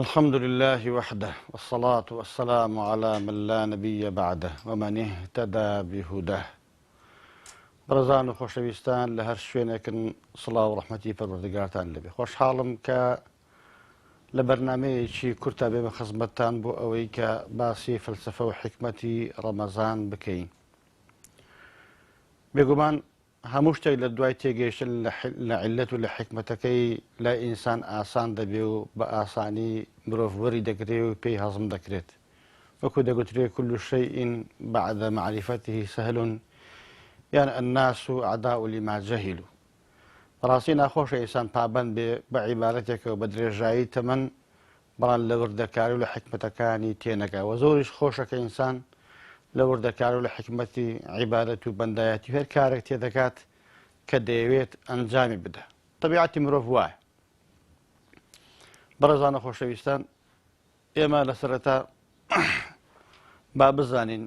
الحمد لله وحده والصلاة والسلام على من لا نبي بعده ومن اهتدى بهداه. بەڕێزان و خۆشەویستان لە هەر شوێنێکن سڵاو و ڕەحمەتی پەروەردگارتان لێبێ. خۆشحاڵم کە لە بەرنمەیەکی کورتا بێمە خزمەتتان بۆ ئەوەی کە باسی فەلسەفە و حیکمەتی ڕەمەزان بکەین. بێگومان هەموو شتێک لە دوای تێگەیشتن لە عیللەت و لە حیکمەتەکەی لای ئینسان ئاسان دەبێ و بە ئاسانی مرۆڤ وەری دەگرێ و پێی هەزم دەکرێت. وەکو دەگوترێ کل شیء بعد معرفته سهل یان الناس اعداء لما جهلوا. بەڕاستی ناخۆشە ئینسان پابەند بێ بە عیبارەتێکەوە بە درێژایی تەمەن بەڵام لە وردەکاری و لە حیکمەتەکانی تێنەگا وە زۆریش خۆشە کە ئینسان لە وردەکاری و لە حیکمەتی عیبادەت و بەندایەتی و هەر کارێک تێدەگات کە دەیەوێت ئەنجامی بدا تەبیعەتی مرۆڤ وایە. بەڕێزان و خۆشەویستان ئێمە لە سەرەتا با بزانین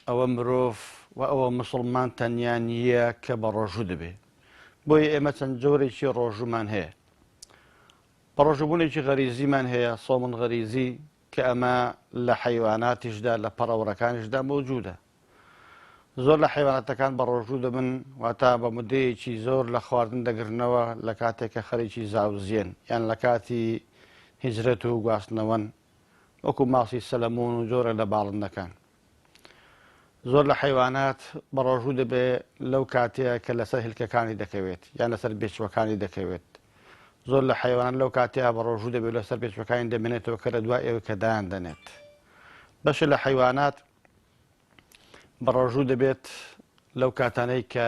ئەوە مرۆڤ و ئەوە مسلمان تەنیا نییە کە بە ڕۆژوو دەبێ بۆیە ئێمە چەند جۆرێکی ڕۆژوومان هەیە بەڕۆژووبوونێکی غەریزیمان هەیە، صوم غریزی، کە ئەمە لە حەیواناتیشدا لە پەڕەوەرەکانیشدا مەوجودە. زۆر لە حەیواناتەکان بەڕۆژوو دەبن، واتە بە مدەیەکی زۆر لە خواردن دەگرنەوە لە کاتێک کە خەریکی زاوزێن یان لە کاتی هیجرەت و گواستنەوەن، وەکو ماسی سەلەمون و جۆرە لە باڵندەکان. زۆر لە حەیوانات بەڕۆژوو دەبێ لەو کاتەیە کە لەسەر هێلکەکانی دەکەوێت یان لەسەر بێچوەکانی دەکەوێت. زۆر لە حەیوانات لەو کاتەیە بەڕۆژوو دەبێت لەسەر بێچوەکانی دەمێنێتەوە کە لە دوای ئەوەی کە دایان دەنێت. بەشێ لە حەیوانات بەڕۆژوو دەبێت لەو کاتانەی کە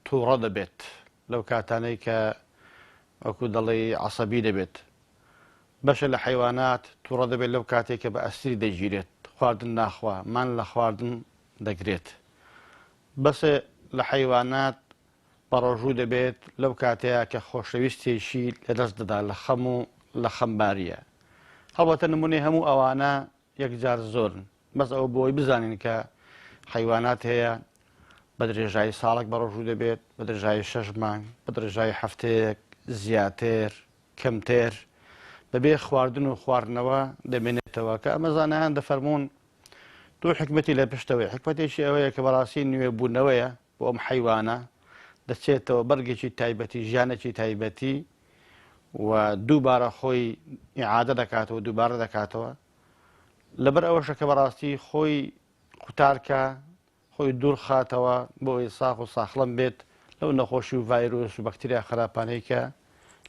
تووڕە دەبێت، لەو کاتانەی کە وەکو دەڵێی عەسەبی دەبێت. بەشێ لە حەیوانات توڕە دەبێت لەو کاتەی کە بە ئەسیری دەگیرێت، خواردن ناخوا، مان لە خواردن دەگرێت. بەشێ لە حەیوانات بەڕۆژوو دەبێت لەو کاتەیە کە خۆشەویستێکی لەدەست دەدا لە خەم و لە خەمبارییە. هەڵبەتە نمونەی هەموو ئەوانە یەکجار زۆرن. بەس ئەوە بۆی بزانین کە حەیوانات هەیە بە درێژایی ساڵێک بەڕۆژوو دەبێت، بە درێژایی شەش مانگ، بە درێژایی هەفتەیەک، زیاتر، کەمتر بەبێ خواردن و خواردنەوە دەمێنێتەوە کە ئەمە زانایان دەفەرموون دوو حکمەتی لە پشتەوەی حکمەتێکی ئەوەیە کە بەڕاستی نوێبوونەوەیە بۆ ئەم حەیوانە دەچێتەوە بەرگێکی تایبەتی ژیانێکی تایبەتی و دووبارە خۆی ئیعادە دەکاتەوە دووبارە دەکاتەوە لەبەر ئەوەشە کە بەڕاستی خۆی قوتارکە خۆی دوور خاتەوە بۆ ئەوەی ساغ و ساخڵەم بێت لەو نەخۆشی و ڤایرۆس و بەکتریا خراپانەی کە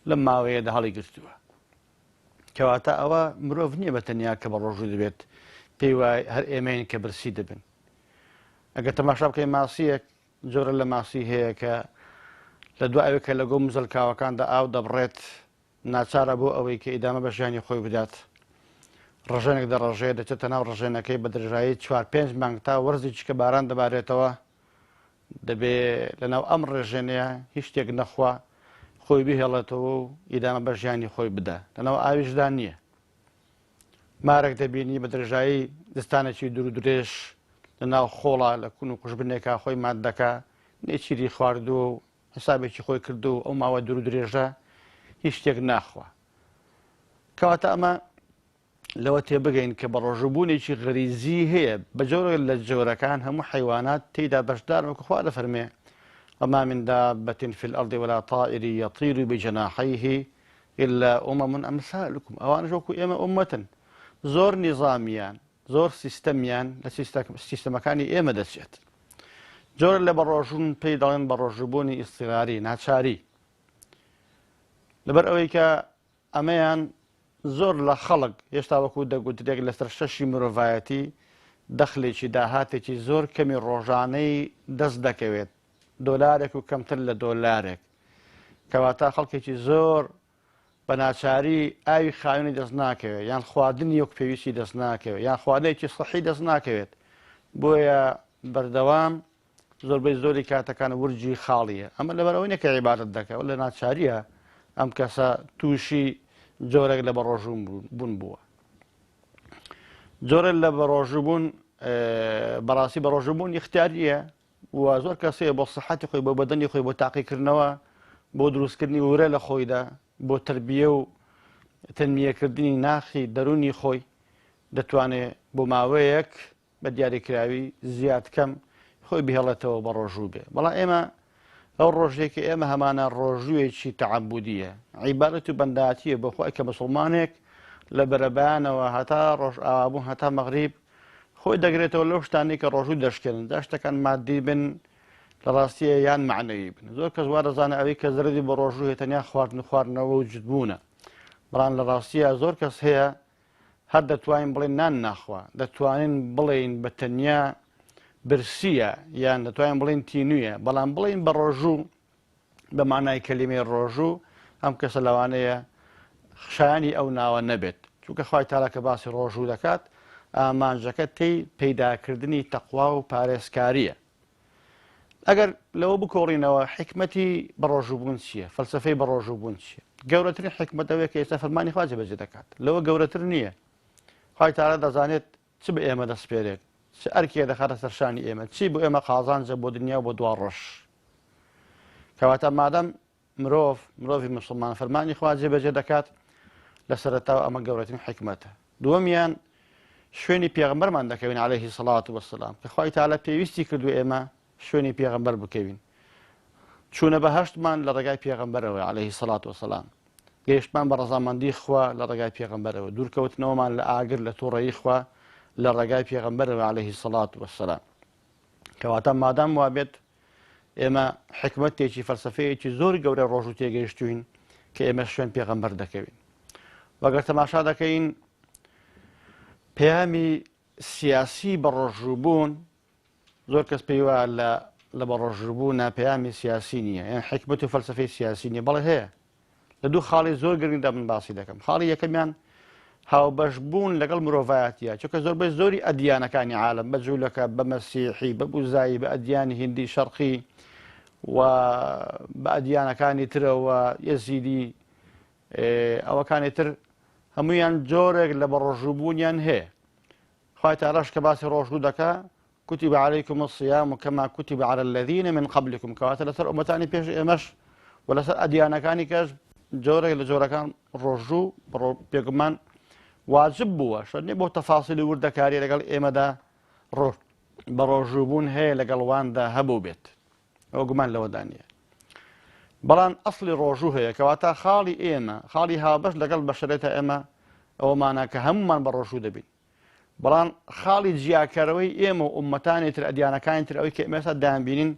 لەم ماوەیەدا هەڵی گرتووە. کەواتە ئەوە مرۆڤ نییە بە تەنیا کە بە ڕۆژوو دەبێت، پێی وای هەر ئێمەین کە برسی دەبن. ئەگەر تەماشا بکەین ماسییەک جۆرە لە ماسی هەیە کە لە دوای ئەوەی کە لە گۆم و زەلکاوەکاندا ئاو دەبڕێت ناچارە بۆ ئەوەی کە ئیدامە بە ژیانی خۆی بدات ڕژێنێک دەڕژێ دەچێتە ناو ڕژێنەکەی بە درێژایی چوار پێنج مانگ تا وەرزێکی کە باران دەبارێتەوە دەبێ لەناو ئەم ڕێژێنەیە هیچ شتێک نەخوا خۆی بهێڵێتەوە و ئیدامە بە ژیانی خۆی بدا لەناو ئاویشدا نییە مارێک دەبینی بە درێژایی دستانێکی دوور درێژ لە ناو خۆڵا لە کون و قوژبنێکا خۆی مات دەکا نێچیری خواردووە و حسابێکی خۆی کردو ئەو ماوە دوور درێژە هیچ شتێک ناخوا. کەواتە ئەمە لەوە تێبگەین کە بە ڕۆژووبوونێکی غەریزی هەیە بە جۆرێک لە جۆرەکان هەموو حەیوانات تێیدا بەشدارن وەکو خوا دەفەرمێ وما من دابة في الأرض ولا طائر يطير بجناحيه إلا أمم أمثالكم ئەوانش وەکو ئێمە ئومەتن زۆر نیزامیان زۆر سیستەمیان لە سیستەمەکانی ئێمە دەچێت جۆرە لە بەڕۆژوون پێی دەڵێن بەڕۆژووبوونی ئیستیراری ناچاری لەبەر ئەوەی کە ئەمەیان زۆر لە خەڵک هێشتا وەکو دەگوترێک لەسەر شەشی مرۆڤایەتی دەخلێکی داهاتێکی زۆر کەمی ڕۆژانەی دەست دەکەوێت دۆلارێک و کەمتر لە دۆلارێک کەواتە خەڵکێکی زۆر بە ناچاری ئاوی خاوێنی دەست ناکەوێت یان خواردنی وەک پێویستی دەست ناکەوێت یان خواردنێکی سەحی دەست ناکەوێت بۆیە بەردەوام زۆربەی زۆری کاتەکان ورجی خاڵیە ئەمە لەبەر ئەوەی نەکە عیبادەت دەکە لە ناچاریە ئەم کەسە تووشی جۆرێک لە بەڕۆژوو بوون بووە جۆرێک لە بەڕۆژوو بوون بەڕاستی بەڕۆژوو بوون اختیاریە و زۆر کەس هەیە بۆ سەحەتی خۆی بۆ بەدەنی خۆی بۆ تاقیکردنەوە بۆ دروستکردنی ورە لە خۆیدا بۆ تربیە و تەنمیەکردنی ناخی دەروونی خۆی دەتوانێ بۆ ماوەیەک بە دیاریکراوی زیاد کەم خۆی بهێڵێتەوە بە ڕۆژوو بێ. بەڵام ئێمە ئەو ڕۆژەی کە ئێمە هەمانە ڕۆژوویەکی تەعەبودیە، عیبادەت و بەندایەتیە بۆ خوای کە مسوڵمانێک لە بەرەبەیانەوە هەتا ڕۆژئاوابوون هەتا مەغریب خۆی دەگرێتەوە لەو شتانەی کە ڕۆژوو دەشکێنن، جا شتەکان مادی بن لە ڕاستیە یان مەعنەوی بن. زۆر کەس وا دەزانێت ئەوەی کە زەرەری بۆ ڕۆژوو هەیە تەنیا خواردن و خواردنەوە و جوتبوونە، بەڵام لە ڕاستیە زۆر کەس هەیە هەر دەتوانین بڵێین نان ناخوا، دەتوانین بڵێین بە تەنیا برسییە یان دەتوانین بڵێین تینوویە، بەڵام بڵێین بە ڕۆژوو بە مانای کەلیمەی ڕۆژوو ئەم کەسە لەوانەیە شایانی ئەو ناوە نەبێت، چونکە خوای تالا کە باسی ڕۆژوو دەکات ئامانجەکە تێی پەیداکردنی تەقوا و پارێزکارییە. ئەگەر لەوە بکۆڵینەوە حیکمەتی بەڕۆژووبوون چییە؟ فەلسەفەی بەڕۆژووبوون چییە؟ گەورەترین حیکمەت ئەوەیە کە ئێستا فەرمانی خوا جێبەجێ دەکات. لەوە گەورەتر نییە. خوای تەعالا دەزانێت چ بە ئێمە دەسپێرێت، چ ئەرکێک دەخاتە سەر شانی ئێمە، چی بۆ ئێمە قازانجە بۆ دنیا و بۆ دواڕۆژ. کەواتە مادەم مرۆڤ، مرۆڤی موسڵمان فەرمانی خوا جێبەجێ دەکات، لە سەرەتاوە ئەمە گەورەترین حیکمەتە. دووەمیان شوێنی پێغەمبەرمان دەکەوین عەلەیهی سەڵات وەسەلام کە خوای تەعالا پێویستی کردو ئێمە شوێنی پێغەمبەر بکەوین. چوونە بەهەشتمان لە ڕێگای پێغەمبەرەوە عەلەیهی سەڵات وەسەلام. گەیشتمان بە ڕەزامەندی خوا لە ڕێگای پێغەمبەرەوە، دوورکەوتنەوەمان لە ئاگر لە توڕەیی خوا لە ڕێگای پێغەمبەرەوە عەلەیهی سەڵات وەسەلام. کەواتە مادام وابێت ئێمە حکمەتێکی فەلسفەیەکی زۆر گەورە ڕۆژ و تێگەیشتوین کە ئێمە شوێن پێغەمبەر دەکەوین وەگەر تەماشا دەکەین پەیامی سیاسی بە ڕۆژووبوون زۆر کەس پێی وایە لە لە بە ڕۆژووبوون پەیامی سیاسی نییە یان حکمت و فەلسفەی سیاسی نییە بەڵێ هەیە لە دوو خاڵی زۆر گرنگدا من باسی دەکەم خاڵی یەکەمیان هاوبەش بوون لەگەڵ مرۆڤایەتە چونکە زۆربەی زۆری ئەدیانەکانی عالم بە جوولەکە بە مەسیحی بە بوزایی بە ئەدیانی هندی شەرقی و بە ئەدیانەکانی ترەوە یەزیدی ئەوەکانی تر هەمویان جۆرێک لە بەڕۆژووبوونیان هەیە خوای تەعالاش کە باسی ڕۆژوو دەکا کتب علیکم الصیام کما کتب علی الذین من قبلکم کەواتە لەسەر ئومەتانی پێش ئێمەش و لەسەر ئەدیانەکانی کەش جۆرێک لە جۆرەکان ڕۆژوو بێگومان واجب بووە شەر نیە بۆ تەفاسیلی وردەکاری لەگەڵ ئێمەدا ڕۆژ بە ڕۆژووبوون هەیە لەگەڵ واندا هەبوو بێت ئەوە گومان لەوەدا نییە بەڵام ئەسلی ڕۆژوو هەیە کەواتە خاڵی ئێمە خاڵی هاوبەش لەگەڵ بەشەرێتە ئێمە ئەومانە کە هەمومان بە ڕۆژوو دەبین بەڵام خاڵی جیاکەرەوەی ئێمە و ئوممەتانی تر ئەدیانەکانی تر ئەوەی کە ئێمە ئێستا دەیانبینین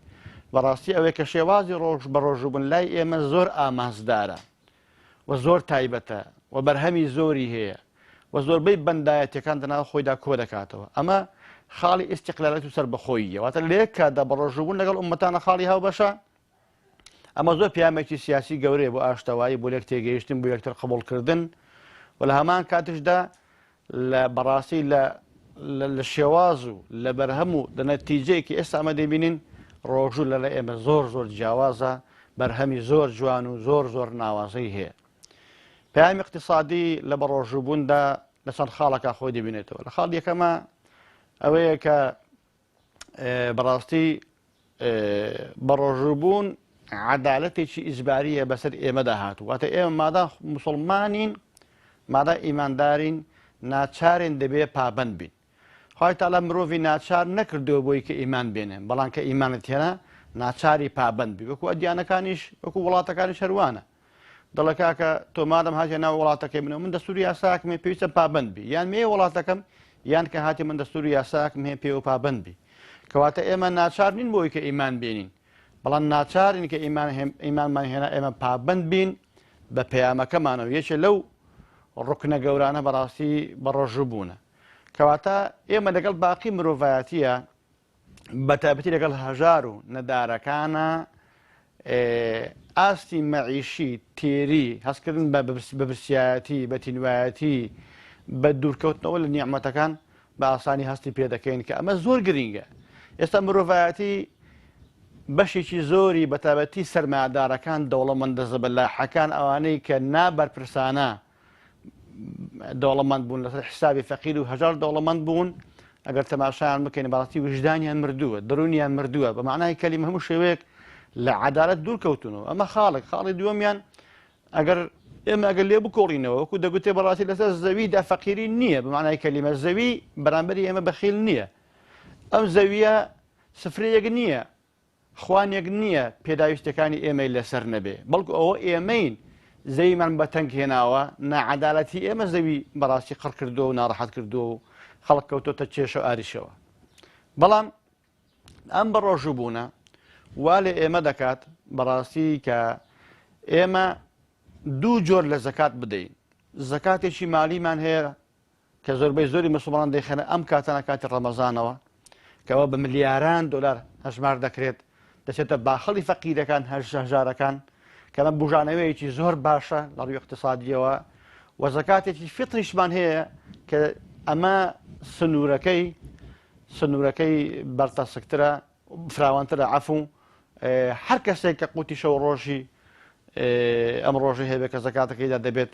بەڕاستی ئەوەیە کە شێوازی ڕۆژ بە ڕۆژووبوون لای ئێمە زۆر ئامانجدارە و زۆر تایبەتە و بەرهەمی زۆری هەیە و زۆربەی بەندایەتیەکان دەناو خۆیدا کۆ دەکاتەوە ئەمە خاڵی ئیستیقلالەت و سەربەخۆییە واتە لە یەک کاتدا بە ڕۆژووبوون لەگەڵ ئوممەتانە خاڵی هاوبەشە ئەمە زۆر پەیامێکی سیاسی گەورەیە بۆ ئاشتەوایی بۆ لێک تێگەیشتن بۆ یەکتر قبوڵکردن و لە هەمان کاتیشدا لە بەڕاستی لە لە شێواز و لە بەرهەم و لە نەتیجەیەکی ئێستا ئەمە دەبینین ڕۆژوو لە لە ئێمە زۆر زۆر جیاوازە بەرهەمی زۆر جوان و زۆر زۆر ناوازەی هەیە پەیامی اقتصادی لە بەڕۆژووبووندا لە چەند خاڵەکە خۆی دەبینێتەوە لە خاڵ یەکەمە ئەوەیە کە بەڕاستی بەڕۆژووبوون عەدالەتێکی ئیجباریە بەسەر ئێمەدا هاتوو واتە ئێمە مادا مسلمانین مادا ئیماندارین ناچارین دەبێ پابند بین خوای تالا مرۆڤی ناچار نەکردووە بۆی کە ئیمان بێنێ بەڵام کە ئیمانت هێنا ناچاری پابند بی وەکو ئەدیانەکانیش وەکو وڵاتەکانیش هەروانە دەڵێ کاکە تۆ مادەم هاتیە ناو وڵاتەکەی منەوە من دەستوری یاساکم هەیە پێویستە پابند بی یان مێ وڵاتەکەم یان کە هاتی من دەستوری یاساکم هەیە پێوە پابند بی کەواتە ئێمە ناچار نین بۆی کە ئیمان بێنین بەڵام ناچارین کە ئیمان ئیمانمان هێنا ئێمە پابند بین بە پەیامەکەمانەوە یەکێ لەو ڕکنە گەورانە بەڕاستی بەڕۆژوو بوونە کەواتە ئێمە لەگەڵ باقی مرۆڤایەتیە بەتایبەتی لەگەڵ هەژار و نەدارەکانە ئاستی مەعیشی تێری هەستکردن بە برسیایەتی بە تینوایەتی بە دوورکەوتنەوە لە نیعمەتەکان بە ئاسانی هەستی پێدەکەین کە ئەمە زۆر گرینگە ئێستا مرۆڤایەتی بەشێکی زۆری بەتابەتی سەرمایەدارەکان دەوڵەمەندە زەبەلاحەکان ئەوانەی کە نابەرپرسانە دەوڵەمەند بوون لەسەر حسابی فەقیر و هەژار دەوڵەمەند بوون ئەگەر تەماشایان بکەین بەڕاستی وژدانیان مردووە دەرونیان مردووە بە معنای کەلیم هەموو شێوەیەک لە عەدالەت دوور کەوتونەوە ئەمە خاڵێک خاڵی دووەمیان ئەگەر ئێمە ئەگەر لێ بکۆڵینەوە وەکو دەگوترێ بەڕاستی لەسەر زەویدا فەقیری نییە بە معنای کەلیمە زەوی بەرامبەری ئێمە بەخیل نییە ئەم زەویە سفرەیەک نییە خوانێک نییە پێداویستەکانی ئێمەی لەسەر نەبێ بەڵکو ئەوە ئێمەین زەویمان بە تەنگ هێناوە ناعەدالەتی ئێمە زەوی بەڕاستی قڕ کردووە و ناڕەحەت کردووە و خەڵک کەوتۆتە کێشە و ئاریشەوە بەڵام ئەم بەڕۆژوو بوونە وا لە ئێمە دەکات بەڕاستی کە ئێمە دوو جۆر لە زەکات بدەین زەکاتێکی مالیمان هەیە کە زۆربەی زۆری مسلمان دەیخەنە ئەم کاتانە کاتی ڕەمەزانەوە کەەوە بە ملیاران دلار هەژمار دەکرێت دەچێتە باخەڵی فەقیرەکان هەژارەکان کە ئەمە بوژانەوەیەکی زۆر باشە لە ڕووی اقتصادیەوە و زەکاتێکی فطریشمان هەیە کە ئەمە سنوورەکەی سنوورەکەی بەرتەسکترە فراوانترە عەفو هەر کەسێک کە قوتی شەو ڕۆژی ئەم ڕۆژی هەبێت کە زەکاتەکەیدا دەبێت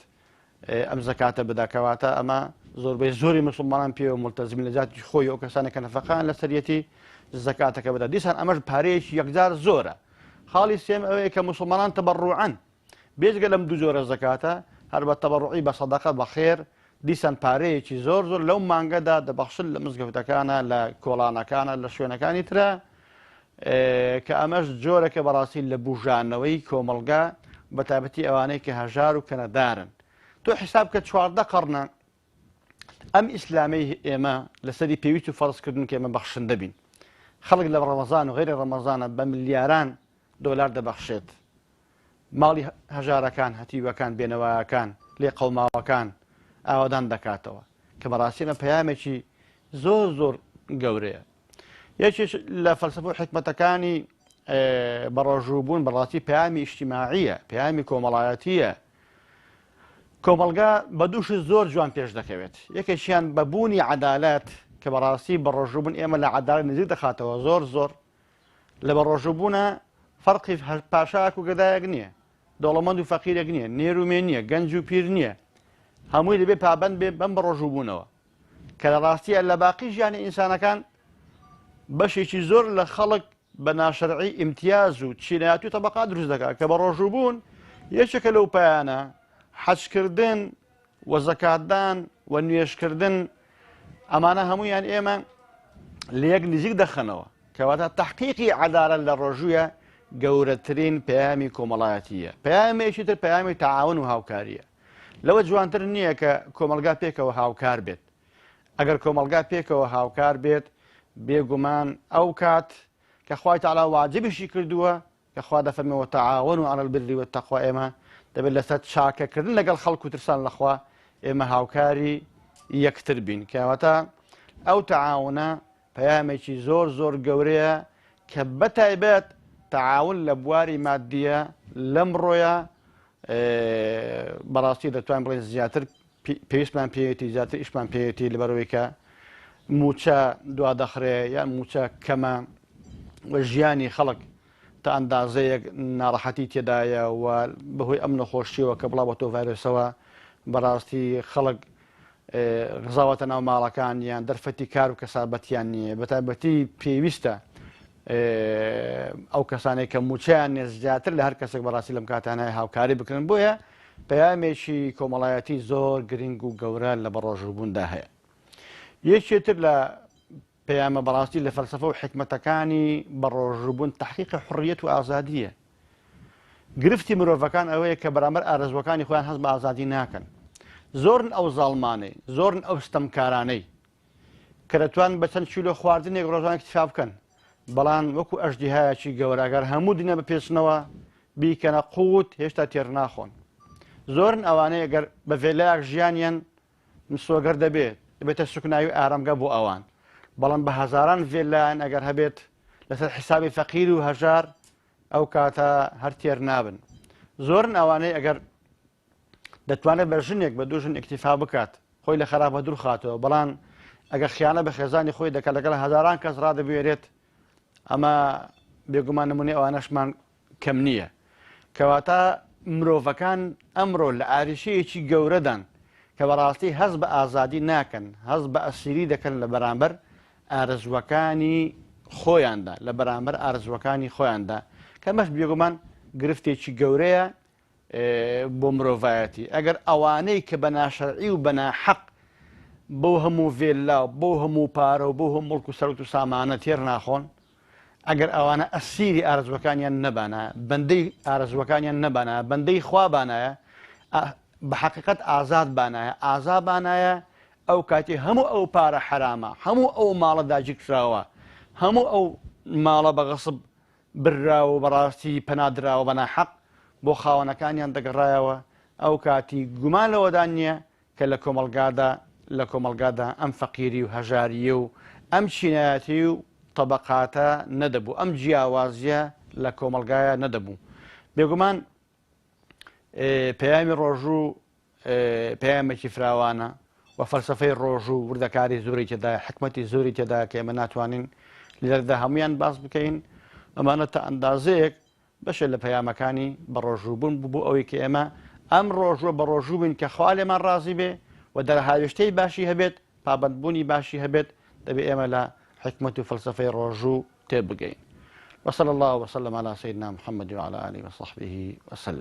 ئەم زەکاتە بدا کەواتە ئەمە زۆربەی زۆری مسلمانان پێوە ملتەزمین لە جاتی خۆی ئەو کەسانە کە نەفەقان لەسەریەتی زەکاتەکە بدا دیسان ئەمەش پارەیەکی یەکجار زۆرە خاڵی سێم ئەوەیە کە مسلمانان تەبەڕوعەن بێجگە لەم دوو جۆرە زەکاتە هەر بە تەبەڕوعی بە سەدەقە بە خێر دیسان پارەیەکی زۆر زۆر لەو مانگەدا دەبەخشن لە مزگەوتەکانە لە کۆڵانەکانە لە شوێنەکانی ترە کە ئەمەش جۆرەکە بەڕاستی لە بژانەوەی کۆمەڵگا بە تایبەتی ئەوانەی کە هەژار و کەنەدارن تۆ حیساب کە 14 قەرنە ئەم ئیسلامەی ئێمە لەسەری پێویست و فەرزکردن کە ئێمە بەخشندە بین خەڵک لە ڕەمەزان و غیری ڕەمەزانە بە ملیاران دۆلار دەبەخشێت ماڵی هەژارەکان هەتیوەکان بێنەوایەکان لێقەوماوەکان ئاوەدان دەکاتەوە کە بەڕاستی ئەمە پەیامێکی زۆر زۆر گەورەیە یەکێک لە فەلسەفە و حکمەتەکانی بەڕۆژوو بوون بەڕاستی پەیامی ئیجتیماعیە پەیامی کۆمەڵایەتیە کۆمەڵگا بە دوو شت زۆر جوان پێش دەکەوێت یەکێکیان بە بوونی عەدالەت کە بەڕاستی بەڕۆژوو بوون ئێمە لە عەدالەت نزیک دەخاتەوە زۆر زۆر لە بەڕۆژوو بوونە فەرقی پاشاک و گەدایەک نییە دەوڵەمەند و فەقیرێک نییە نێر و مێ نییە گەنج و پیر نییە هەمووی دەبێ پابند بێ بەم بەڕۆژوو بوونەوە کە لە ڕاستیە لە باقی ژیانی ئینسانەکان بەشێکی زۆر لە خەڵک بە ناشەرعی ئیمتیاز و چینایەتی و تەبەقات دروست دەکات کە بە ڕۆژوو بوون یەکێکە لەو پایانە حەجکردن و زەکاتدان و نوێژکردن ئەمانە هەمویان ئێمە لە یەک نزیک دەخەنەوە کەواتە تحقیقی عەدالەت لە ڕۆژوویە گەورەترین پەیامی کۆمەڵایەتیە پەیامێکی تر پەیامی تەعاون و هاوکاریە لەوە جوانتر نییە کە کۆمەڵگا پێکەوە هاوکار بێت ئەگەر کۆمەڵگا پێکەوە هاوکار بێت بێگومان ئەو کات کە خوای تەعالا واجبیشی کردووە کە خوا دەفەرمێ وتعاونوا علی البر والتقوی ئێمە دەبێت لەسەر چاکەکردن لەگەڵ خەڵک و ترسان لەخوا ئێمە هاوکاری یەکتر بین کەواتە ئەو تەعاونە پەیامێکی زۆر زۆر گەورەیە کە بەتایبەت تەعاون لە بواری مادیە لەمڕۆیە بەڕاستی دەتوانین بڵێن زیاتر پێویستمان پێیەتی زیاتر ئیشمان پێیەتی لەبەرەوەی کە موچە دوا دەخرێ یان موچە کەمە و ژیانی خەڵک تا ئەندازەیەک ناڕەحەتی تێدایە و بەهۆی ئەم نەخۆشیەوە کە بڵاو بەتۆ ڤایرۆسەوە بەڕاستی خەڵک غزاوەتە ناو ماڵەکان یان دەرفەتی کار و کەسابەتیان نییە بەتایبەتی پێویستە ئەو کەسانێک کە موچەیان نیە زیاتر لە هەر کەسێک بەڕاستی لەم کاتانە هاوکاری بکرن بۆیە پەیامێکی کۆمەڵایەتی زۆر گرنگ و گەورە لە بەڕۆژووبووندا هەیە یەکێتر لە پەیامە بەڕاستی لە فەلسەفە و حیکمەتەکانی بەڕۆژووبوون تەحقیقی حوڕیەت و ئازادییە. گرفتی مرۆڤەکان ئەوەیە کە بەرامبەر ئارەزووەکانی خۆیان هەست بە ئازادی ناکەن. زۆرن ئەو زاڵمانەی، زۆرن ئەو ستەمکارانەی کە دەتوان بە چەند کیلۆ خواردنێک ڕۆژانە اکتفا بکەن، بەڵام وەکو ئەژدیهایەکی گەورە ئەگەر هەموو دنیا بپێچنەوە بیکەنە قووت هێشتا تێر ناخۆن. زۆرن ئەوانەی ئەگەر بە ڤێلایەک ژیانیان مسۆگەر دەبێت، دەبێتە سوکنایی و ئارامگا بۆ ئەوان، بەڵام بە هەزاران ڤێلایان ئەگەر هەبێت لەسەر حیسابی فەقیر و هەژار ئەو کاتە هەر تێر نابن. زۆرن ئەوانەی ئەگەر دەتوانێت بە ژنێک بە دوو ژن ئیکتیفا بکات خۆی لە خەراپە دوور خاتەوە، بەڵام ئەگەر خیانە بە خێزانی خۆی دەکات لەگەڵ هەزاران کەس ڕادەبوێرێت، ئەمە بێگومان نمونەی ئەوانەشمان کەم نییە. کەواتە مرۆڤەکان ئەمڕۆ لە ئاریشەیەکی گەورەدان کە بەڕاستی هەست بە ئازادی ناکەن، هەست بە ئەسیری دەکەن لە بەرامبەر ئارەزووەکانی خۆیاندا، لە بەرامبەر ئارەزووەکانی خۆیاندا، کە ئەمەش بێگومان گرفتێکی گەورەیە. بۆ مرۆڤایەتی ئەگەر ئەوانەی کە بە ناشەرعی و بە ناحەق بەو هەموو ڤێللا و بەو هەموو پارە و بەو هەموو مڵک و سەروت و سامانە تێر ناخۆن ئەگەر ئەوانە ئەسیری ئارەزوەکانیان نەبانایە بەندەی ئارەزوەکانیان نەبانایە بەندەی خوا بانایە بە حەقیقەت ئازاد بانایە ئازا بانایە ئەو کاتی هەموو ئەو پارە حەرامە هەموو ئەو ماڵە داگیرکراوە هەموو ئەو ماڵە بە غەسب براوە و بەڕاستی پەنا دراوە بە ناحەق بۆ خاوەنەکانیان دەگەڕایەوە ئەو کاتی گومان لەوەدا نییە کە لە کۆمەڵگادا لە کۆمەڵگادا ئەم فەقیری و هەژارییە و ئەم چینایەتی و تەبەقاتە نەدەبوو، ئەم جیاوازییە لە کۆمەڵگایا نەدەبوو. بێگومان پەیامی ڕۆژوو پەیامێکی فراوانە و فەلسەفەی ڕۆژوو وردەکاری زۆری تێدایە، حکمەتی زۆری تێدایە کە ئێمە ناتوانین لێرەدا هەموویان باس بکەین. ئەمانە تا ئەندازەیەک بەشێ لە پەیامەکانی بەڕۆژووبوون بوو بۆ ئەوەی کە ئێمە ئەم ڕۆژووە بەڕۆژوو بین کە خوا لێمان ڕازی بێ و دەرهاوێشتەی باشی هەبێت، پابەندبوونی باشی هەبێت، دەبێ ئێمە لە حیکمەت و فەلسەفەی ڕۆژوو تێبگەین. وصلی اللە وسلم علی سیدنا محمد وعلی آله وصحبه وسلم.